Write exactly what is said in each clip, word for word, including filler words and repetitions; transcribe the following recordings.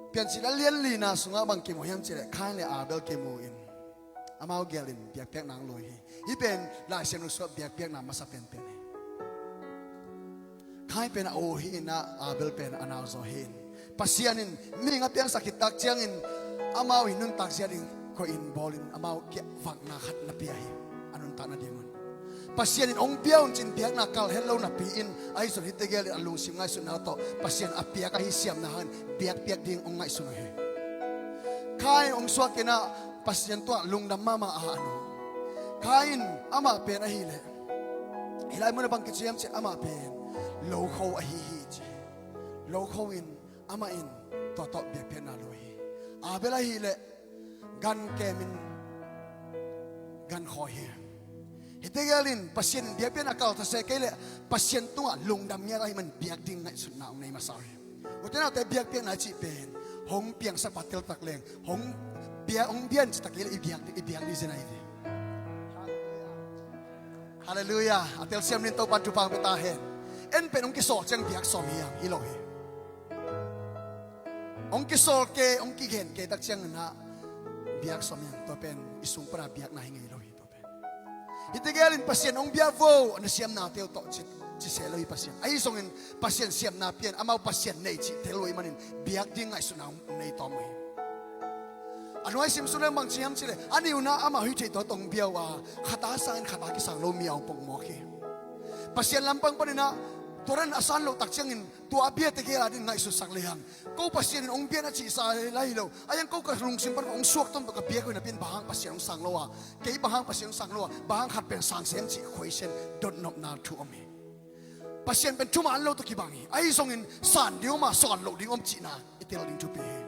Piancil a lian lina sungah bang kimu hiam cih leh Kain le Abel kimu in amau gelin biakpiakna hong lui hi. Hih pen Lai Siangtho sungah biakpiakna masa penpen hi. Kain pen a u hi in ah Abel pen a nauzaw hi in, Pasian in mihing a piangsak khit tak ciangin amau in nuntak zia ding koih in bawlin amau kiangah vakna khat na pia hi. A nuntakna dingun Pasian in hong bia un ci-in biakna kal het lo napi-in, ahi zong hihte gelin a lungsim ngaihsutna tawh Pasian a piak ahi siamna hangin biakpiak ding hong ngaihsun uh hi. Kain hong suak in ah Pasian tungah lungdam mahmah a, a nu Kain amah pen ahih leh, hih lai munah bang kici hiam cih leh amah pen lokho ahi hi ci. Lokho in amah in tua tawh biakpiakna lui hi. Abel ahih leh gan kemin gan khawi hi. Hihte gelin Pasian in biakpiakna kal thase kei leh Pasian tungah lungdam ngiat ahih man biak ding ngaihsutna hong nei masa uh hi. Ute naute, biakpiakna cih pen hong piangsak pa teltak leng hong bia, hong bia in cih tak kei leh i biak, i biak ding zen ahi ve. Halleluiah. A telsiam dingin Topa'n thupha hong pia ta hen. En pen hong kisawl ciang biak sawm hi hang, hi lo hi. Hong kisawl kei, hong kigen kei tak ciangin ah biak sawm hi hang. Tua pen i sung pana biakna hi ngei lo hi, tua pen. Hihte gelin Pasian hong bia vo, na siamnate uh tawh ci, ci se lo hi Pasian. Ahi zongin Pasian siamna pia in amau Pasian nei cih tel uh ahih manin biak ding ngaihsutna hong nei tawm uh hi. A nuai sim suk leng bang ci hiam cih leh a niuna amah hih theih tawh tawh hong bia uh a, khat a sangin khat a kisang lo mi a hong pongmawk hi. Pasian lampang panin ah tua dan a san loh tak ciangin tua a bia tegel a ding ngaihsutsak lehang, ko Pasian in hong bia in a cihsa lai hi lo. A hiang ko ka lungsim pan hong suak tawmtawm ka biak uh hi napi-in bang hang Pasian hong sang lo a, kei bang hang Pasian hong sang lo a, bang hang khat pen sang se hiam cih khuaisen dotnopna thu om hi. Pasian pen thuman lo tawh kibang hi. Ahi zongin san ding om a, san loh ding om cihna i tel ding thupi hi.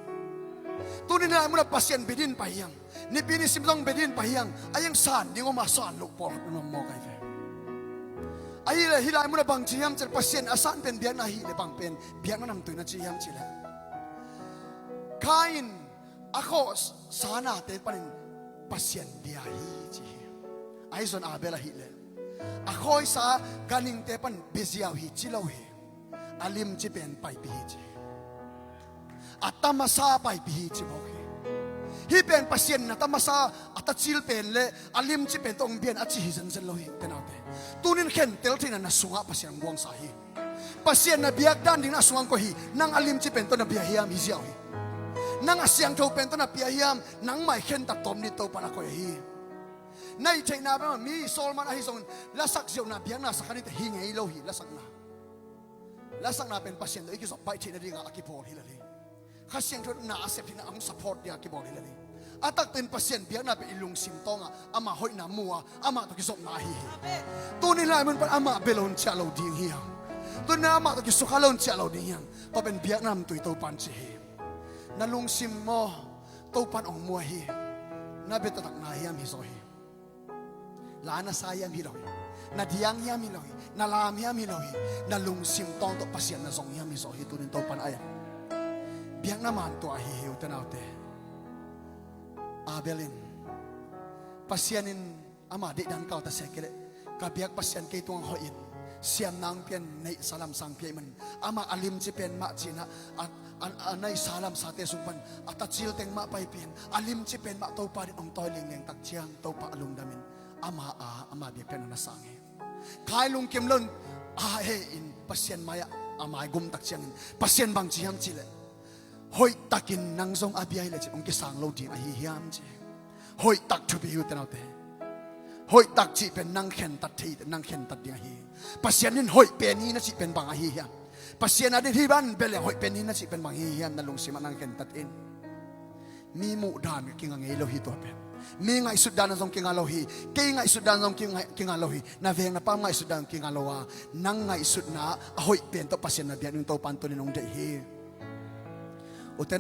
Tuni hih lai munah Pasian bia dingin pai hi hang. Nipi nisim zong bia dingin pai hi hang. A hiang san ding om a, san loh pawl khat om mawk ahi ve. Ahih leh hih lai munah bang ci hiam cih leh Pasian a san pen biakna ahih leh bang pen biakna namtui na ci hiam cih leh Kain a khawhsa nate panin Pasian bia hi ci hi. Ahi zong Abel ahih leh a khawhsa ganhingte pan bia ziau hi ci lo hi. A limci pen paipih hi ci hi. A ta masa paipih hi ci mawk hi. Hih pen Pasian in a ta masa, a ta cil pen le a limci pen tawh hong bia in a ci hi zenzen lo hi, ute naute. Tunin khentel theihna na sungah Pasian hong guangsa hi. Pasian na biak dan ding na sungah hong koih hi. Nang a limci pen tawh na bia hiam, hi ziau hi. Nang a siangtho pen tawh na bia hiam, nangmah i khentat tawm dingin Topa'n a koih ahi hi. Na hih theihna pen mi sawl man ahi zongin lasak ziau na biakna sak kha ni teh, hi ngei lo hi lasakna. Lasakna pen Pasian tawh i kizop baih theihna dingah a kibawl hi lel hi. Kha Siangtho in na a sep theihna hong support dingah a kibawl hi lel hi. A taktakin Pasian biakna pen i lungsim tawngah amah hoihna mu a, amah tawh kizopna ahi hi. Tuni hih lai mun pan amah bia lo in ciah lo ding hi hang. Tuni amah tawh kisukha lo in ciah lo ding hi hang. Tua pen biakna namtui Topa'n ci hi. Na lungsim maw, Topa'n hong mu ahi hi. Na bia taktak na hiam, hi zaw hi. La na sa hiam, hi lo hi. Na diang hiam, hi lo hi. Na lam hiam, hi lo hi. Na lungsim tawng tawh Pasian na zong hiam, hi zaw hi. Tunin Topa'n a hiam, biakna man tua ahi hi, ute naute. Abel in Pasian in ama deihdan kalta se kei leh ka biak Pasian kei tungah hoih in, siamna hong pia in, neihsa lamsa hong pia ahih manin amah a limci pen mah ci-in ah a, a, a neihsa lamsate sung pan a ta cil teng mah paipih in, a limci pen mah Topa dingin hong tawi liangliang tak ciang Topa a lungdam in ama a, ama biakpiakna na sang hi. Kain lungkim lo in a heh in Pasian mai-ah a mai gum tak ciangin Pasian bang ci hiam cih leh, hoih takin nang zong a bia hi leh cin hong kisang lo ding ahi hiam ci. Hoih tak thupi hi, ute naute. Hoih tak cih pen nang khentat thei, nang khentat ding ahi. Pasian in hoih pen hi na cih pen bang ahi hiam? Pasian a ding hih bang bia leng hoih pen hi na cih pen bang ahi hiam? Na lungsim ah nang khentat in. Mi muh dan kinga ngei lo hi tua pen. Mi ngaihsut dan zong kinga lo hi. Kei ngaihsut dan zong kinga, kinga lo hi. Na veng na pam ngaihsut dan kinga lo a, nang ngaihsutna a hoih pen tawh Pasian na biak ding Topa'n tunin hong deih hi. Ute na